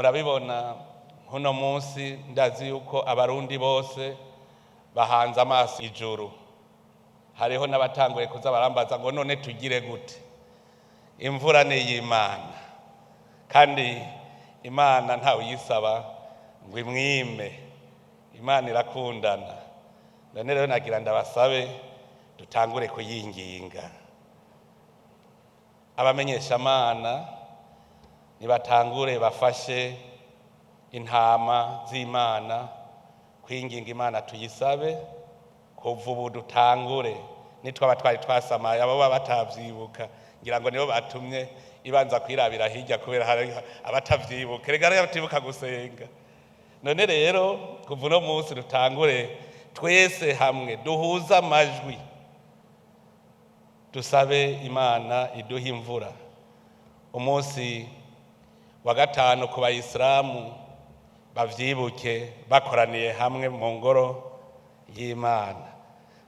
Murabibona nk'uno munsi, ndazi yuko Abarundi bose bahanze amaso ijuru. Hariho n'abatanguye kuza barambaza ngo: "None tugire gute?" Imvura ni iy'Imana, kandi Imana ntawe uyisaba ngo imwime. Imana irakundana. None rero nagira ndabasabe dutangure kuyinginga. Abamenyeshamana nibatangure bafashe intama z'Imana kwinginga Imana. Tuyisabe kuva ubu, dutangure. Nitwaba twari twasamaye, abo baba batavyibuka, ngira ngo nibo batumye ibanza kwirabira hirya, kubera hari abatavyibuka. Rega rero batibuka gusenga. None rero kuva uno munsi dutangure twese hamwe, duhuze amajwi, dusabe Imana iduhe imvura. Umunsi wa gatanu ku Bayisilamu bavyibuke bakoraniye hamwe mu ngoro y'Imana.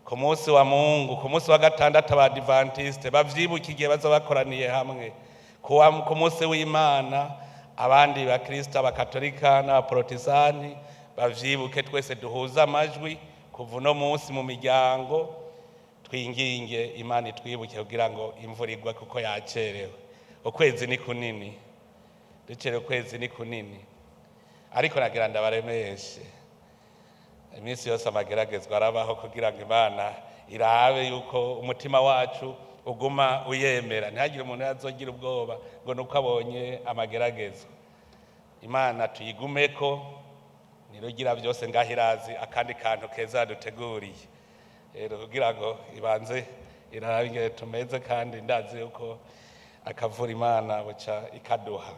Ku munsi wa Mungu, ku munsi wa gatandatu, Abadivantiste bavyibuke igihe baza bakoraniye hamwe. Ku munsi w'Imana, abandi Bakristo, Abakatolika n'Abaporotesani bavyibuke. Twese duhuze amajwi kuva uno munsi mu miryango, twinginge Imana itwibuke kugira ngo imvura igwe, kuko yacerewe. Ukwezi ni kunini, ducerewe, ukwezi ni kunini. Ariko nagira ndabaremeshe, iminsi yose amageragezwa arabaho kugira ngo Imana irabe yuko umutima wacu uguma uyemera. Ntihagire umuntu yazogira ubwoba ngo nuko abonye amageragezwa. Imana tuyigumeko, nirugira byose ngaho, irazi akandi kantu keza yaduteguriye. Rero kugira ngo ibanze irabe ingene tumeze, kandi ndazi yuko akavura Imana buca ikaduha.